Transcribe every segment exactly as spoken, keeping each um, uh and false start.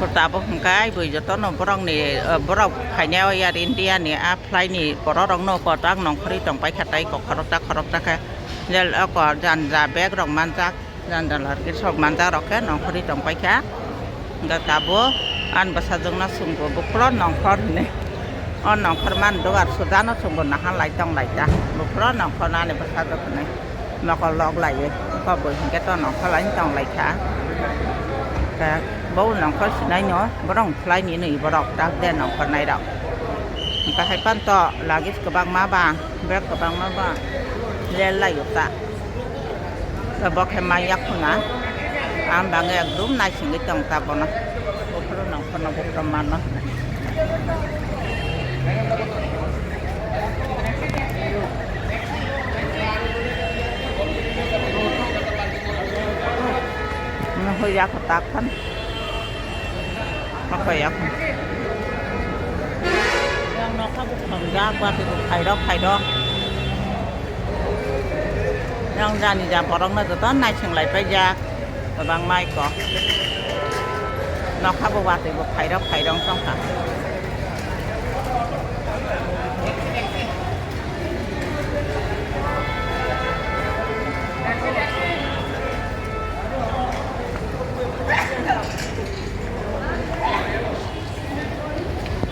Tabuk hwnkhe bui jotono borokni, eh, borok phainai o Air India ni a flight ni borok rokno kotak nongkhorwi tongpaikha tei kokhorokta khorokta khe. Jel o ko janja bag rok manjak, janja larkir sok manjak rok khe nongkhorwi tongpaikha. Hwnkhe tabuk ani bwsajwkno swngbo buphuru nongkhor hinwi. O nongkhor mani dugar sujano swngbo naharlai tonglaita. Buphuru nongkhorno ani bwsajwk hinwi. Mokol lok laiwi, koboi hinkhe to nongkhor laini tong lai kha. Khe bo nongkhor sinai no, borok khlai ni nwi borok tak de nongkhor nai rok. Hinkhe hai pan to luggage kwbangma ba, bag kwbangma ba, lel lai o ta. Khe bo khe ma yak khuna, ang bangwi ekdum naisingwi tong ta bono. Buphuru nongkhorno buphuru mano. Nang hoi yak tak kan. Apa yak. Yang nokha bu kham jak, bati bu khairok khairok. Yang jani ja borok na joto naising lai paijak. Kwbangma iko. Nokha bo watwi bo phairok phairok wng tongkha.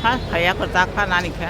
Ha, phaiya kwchak pha nani khe.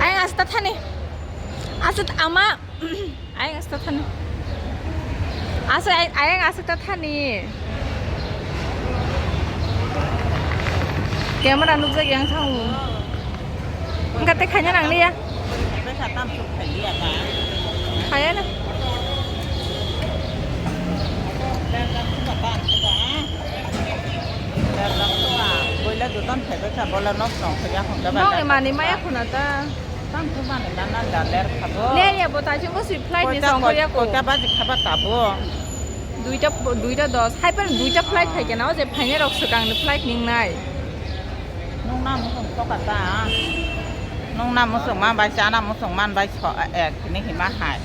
Ayang asta thani. Aswk ama. Ayang aswk ta thani. Aswk ay-, ayang aswk ta thani. Camera nukjak yang thango. Wngkha tei khaina nang liya. Khaya na. Boila dutan phaibai kha, bola nok tong phaiya hwnda ba. Nokni manwi maya khuna ta. Tang thumani nana da ler khabo. Ler ya bo tai chungo si flight ni song ya ko. Koita baji khaba tabo. Duita, duita dos. Hai par duita flight hai kena o je phaine rok swkang ni flight ning nai. Nung na musung soka ta. Nung na musung man bai chana musung man bai so, eh, kini hima hai.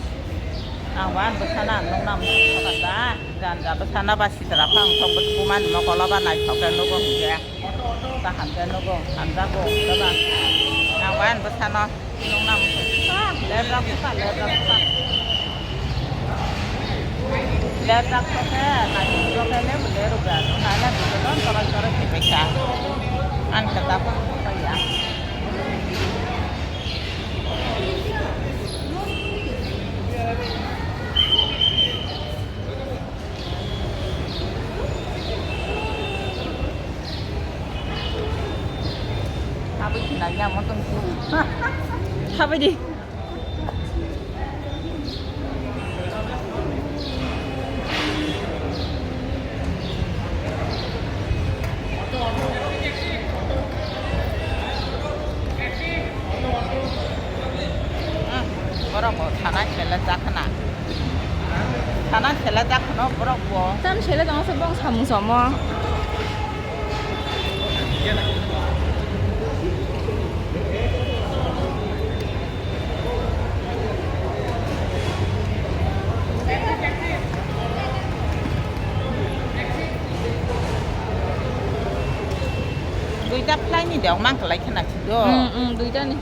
Ang wan bwsana nung na musung soka ta. Jan ja bwsana ba sitra phang thok bwsku man mokolo ba naithok khe nugo hingkhe. Kaham khe nugo, hamjago, hingkhe ba. Ang bai ang bwsano nung nang. Ah, lepra bwsa, lepra bwsa. Lepra bwsa khe, naithok khe le, le rubya. Nana bwsa don, torai torai khe paisa. Ang khe ta phang khe ya. Habwi khinai ya mo tong. Habwi di. Sela jakhana. Sana sela jakhano borok bo. Tam sela tong se bong samung somo. Duita phlai ni dok mang kalai khana chido. Hmm, hmm, duita ni.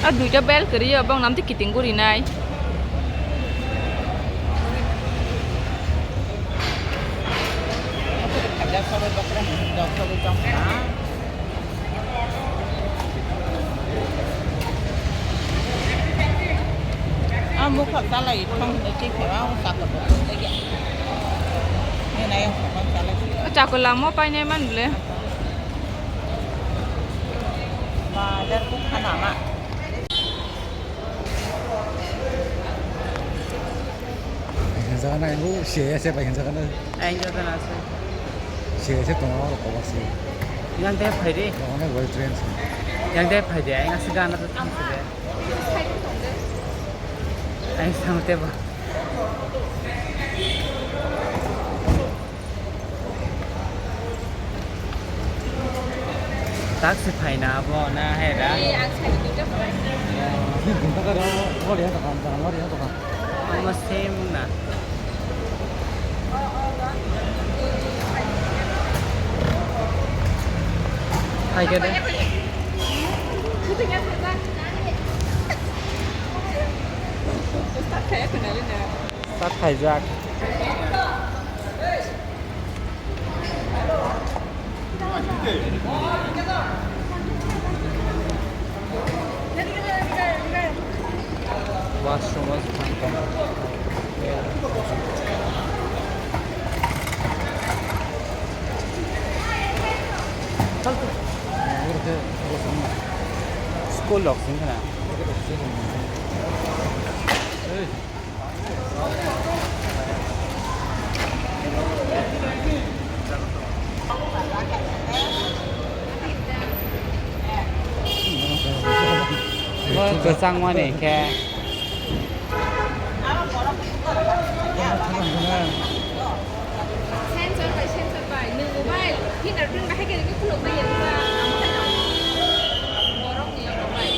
A duita bel kwrwi o, bong nam twi kiting guri nai. A mokol chalai thong hwnwi twi khe, a sakor bo thong lagi. Nini ayang sakor chalai. Chakula mo painai man bwle. Bazar kuk khana ma. Hinsa kana ibu siya siya pai hinsa kana. Ayo kana se. Siya siya tong awal kau si. Yang teh phai de. Yang teh phai de. Yang teh phai de. Yang asli gana tu thang se de. Yang sama teh ba. Taksi phaina abo na hai da? Ee, ang sani duita phalai. Ni gunta ka ro, ro ri ha ka, ro ri ha ka. Almost same na. Hai ka da? Start khaijak. Washroom, washroom. School lok sing khna. Bo kwchangmani khe. Sensor bai, sensor bai. Nwng mobile fingerprint bahai khe rwgwi khulukbai ya, borokni oro bai.